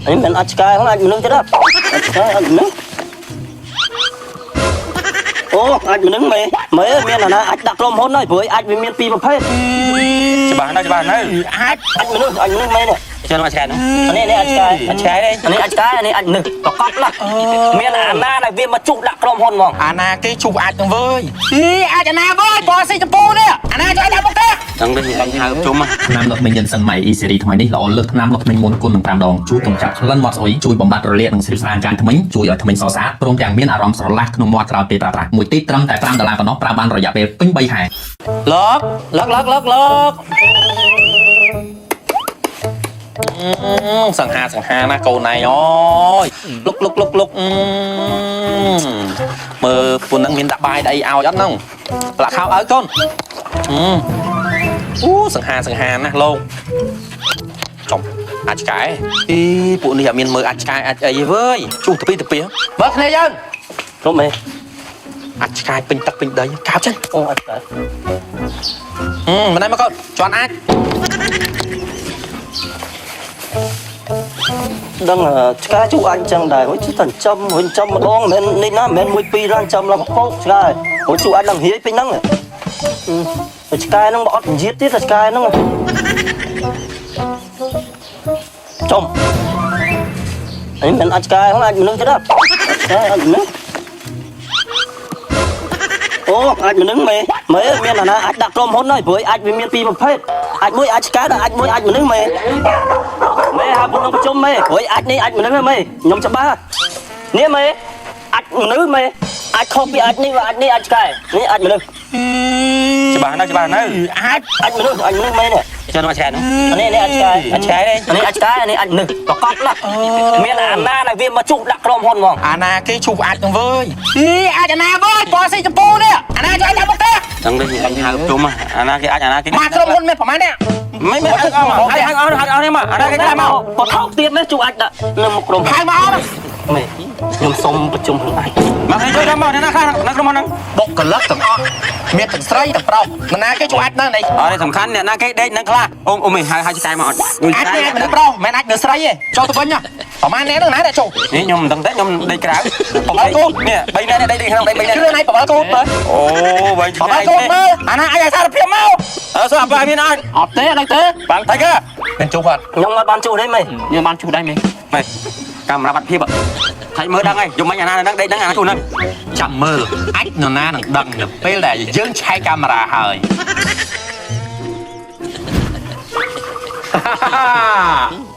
នេះមិនអាចឆ្កែហ្នឹងអាចមនុស្សទៀតអាចឆ្កែអាចមនុស្សអូអាចមនុស្សមេមេមានអាណាអាចដាក់ក្រុមហ៊ុនហើយព្រោះអាចវាមានពីរប្រភេទ ច្បាស់ណាស់ច្បាស់ណាស់ អាច អាចមនុស្សអាចមនុស្សមេនេះ ចាំអាចឆ្កែនោះ នេះនេះអាចឆ្កែ អាចឆ្កែទេ នេះអាចឆ្កែនេះអាចមនុស្សប្រកបណាស់មានអាណាដែលវាមកជុះដាក់ក្រុមហ៊ុនហ្មង អាណាគេជុះអាចនឹងវើយអីអាចអាណាវើយពណ៌ស៊ីចម្ពូនេះអាណាជួយដាក់មុខទេ ដឹងទេអញហៅជុំ ថ្នាំដុសធ្មេញយិនសិនម៉ៃ E series ថ្មីនេះល្អលើសថ្នាំដុសធ្មេញមុនគុណនឹង5ដងជួយកម្ចាត់ក្លិនមាត់ស្អុយជួយបំបត្តិរលាកនិងស្រីបស្រានចានធ្មេញជួយឲ្យធ្មេញសស្អាតព្រមទាំងមានអារម្មណ៍ស្រឡះក្នុងមាត់ក្រោយពេលប្រើប្រាស់មួយទីត្រឹមតែ5ដុល្លារប៉ុណ្ណោះប្រើបានរយៈពេលពេញ3ខែ លោកលោកលោកលោកលោកសង្ហាសង្ហាណាកូនឯងអូយលុកលុកលុកលុកមើលពួកហ្នឹងមានដាក់បាយដាក់អីឲ្យអត់ហ្នឹងលាក់ខោឲ្យកូនអូសង្ហាសង្ហាណាស់លោកចំអាចឆ្កែអីពួកនេះអត់មានមើលអាចឆ្កែអាចអីទេវើយជុះទៅពីទៅពីមើលគ្នាយើង ក្រុមមេ អាចឆ្កែពេញទឹកពេញដីកាប់ចឹង អូអាចឆ្កែ មិនដែរមកកូនជន់អាច ដឹងឆ្កែជុះអាចចឹងដែរហួយជិះតែចំហួយចំម្ដងមិននេះណាមិនមួយពីរឡើងចំឡើងពោកឆ្កែហួយជុះអាចឡើងរាយពេញហ្នឹងឆ្កែហ្នឹងបើអត់និយាយទៀតឆ្កែហ្នឹងចំនេះមិនអាចឆ្កែហ្នឹងអាចមនុស្សទៀតឆ្កែអាចមនុស្សអូអាចមនុស្សមេមេមានអាណាអាចដាក់ក្រុមហ៊ុនហើយព្រោះអាចវាមានពីរប្រភេទអាចមួយអាចឆ្កែដល់អាចមួយអាចមនុស្សមេមេហៅពួកនឹងប្រជុំមេព្រោះអាចនេះអាចមនុស្សមេខ្ញុំច្បាស់នេះមេអាចមនុស្សមេអាចខុសពីអាចនេះអាចនេះអាចឆ្កែនេះអាចមនុស្ស ច្បាស់ណាស់ច្បាស់ណាស់ អាច អាចមនុស្សអាចមនុស្សមេនេះ ចាំអាចឆ្កែនោះ នេះនេះអាចឆ្កែ អាចឆ្កែទេ នេះអាចឆ្កែនេះអាចមនុស្សប្រកបណាស់មានអាណាដែលវាមកជុះដាក់ក្រុមហ៊ុនហ្មង អាណាគេជុះអាចនឹងវើយអីអាចអាណាវើយពណ៌ស៊ីចម្ពូនេះអាណាជួយដាក់មុខទេ ដឹងទេអញហៅជុំអាណាគេអាចអាណាគេ មកក្រុមហ៊ុនមានប្រហែលអ្នក មិនមិនហៅអស់ហៅហៅអស់ហៅអស់នេះមកអាណាគេខ្លះមក ក៏ថោកទៀតណាជួអាចដាក់នៅមុខក្រុម ហៅមកអត់ មេខ្ញុំសុំប្រជុំខ្លួនឯង មកគេជួយដល់មកអ្នកណាខ្លះនៅក្រុមហ្នឹង បុគ្គលិកទាំងអស់មានទាំងស្រីទាំងប្រុសនរណាគេជួយអាចនៅនេះ អត់ទេសំខាន់អ្នកណាគេដេកនឹងខ្លះអូអូមិនហៅហៅឆ្កែមកអត់ អាចនេះអាចមនុស្សប្រុសមិនអាចមនុស្សស្រីទេចូលទៅវិញប្រហែលអ្នកហ្នឹងណាអ្នកចូល នេះខ្ញុំមិនដឹងទេខ្ញុំដេកក្រៅនេះ3នាក់ដេកក្នុងដេក3នាក់ គ្រឿងឯងបបលកូនមើល អូបី បបលកូនមើលអាណាអាចឲ្យសារភាពមក អើសួរអាប៉ាមានអត់ អត់ទេអត់ទេ បាំងថៃកើ មានជុះអត់ ខ្ញុំអត់បានជួទេមេ ខ្ញុំបានជួដែរមេ ម៉េចកាមេរ៉ាបាត់ភាពថៃមើលដឹងហើយយំមិញអាណាហ្នឹងដេកហ្នឹងអាណាជុះហ្នឹង ចាំមើលអាចនរណានឹងដឹងនៅពេលដែលយើងឆែកកាមេរ៉ាហើយ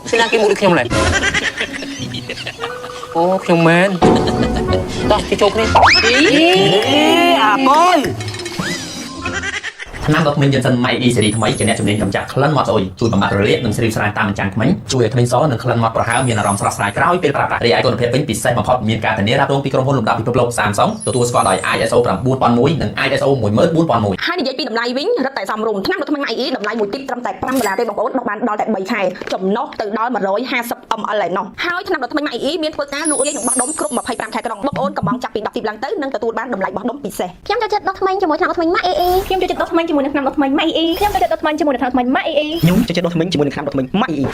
ស្នាគេមុខដូចខ្ញុំឡើយអូខ្ញុំមែនតោះគេចូលគ្នា អាកយ ថ្នាំដុសធ្មេញយិនសិនម៉ៃ E series ថ្មីជាអ្នកជំនាញកម្ចាត់ក្លិនមាត់ស្អុយជួយបំបត្តិរលាកនិងស្រីបស្រានតាមបញ្ចាំងធ្មេញជួយឲ្យធ្មេញសនិងក្លិនមាត់ប្រហើរមានអារម្មណ៍ស្រស់ស្រាយក្រោយពេលប្រើប្រាស់រីឯគុណភាពវិញពិសេសបំផុតមានការធានារ៉ាប់រងពីក្រុមហ៊ុនលំដាប់ពិភពលោក Samsung ទទួលស្គាល់ដោយ ISO 9001និង ISO 14001 ហើយនិយាយពីតម្លៃវិញរឹតតែសមរម្យថ្នាំដុសធ្មេញម៉ាក់អ៊ីតម្លៃមួយទីបត្រឹមតែ5ដុល្លារទេបងប្អូនដុសបានដល់តែ3ខែចំណុះទៅដល់150 ml ឯណោះហើយថ្នាំដុសធ្មេញម៉ាក់អ៊ីមានធ្វើការលក់រាយនិងបោះដុំគ្រប់25ខែក្រុងបងប្អូនកំងចាប់ពី10ទីបឡើងទៅនឹងទទួលបានតម្លៃបោះដុំពិសេស ខ្ញុំចូលចិត្តដុសធ្មេញជាមួយថ្នាំដុសធ្មេញម៉ាក់អេអេ ខ្ញុំចូលចិត្តដុសធ្មេញជាមួយនឹងថ្នាំដុសធ្មេញម៉ាក់អ៊ីខ្ញុំចូលចិត្តដុសធ្មេញជាមួយនឹងថ្នាំដុសធ្មេញម៉ាក់អ៊ី ខ្ញុំចូលចិត្តដុសធ្មេញជាមួយនឹងថ្នាំដុសធ្មេញម៉ាក់អ៊ី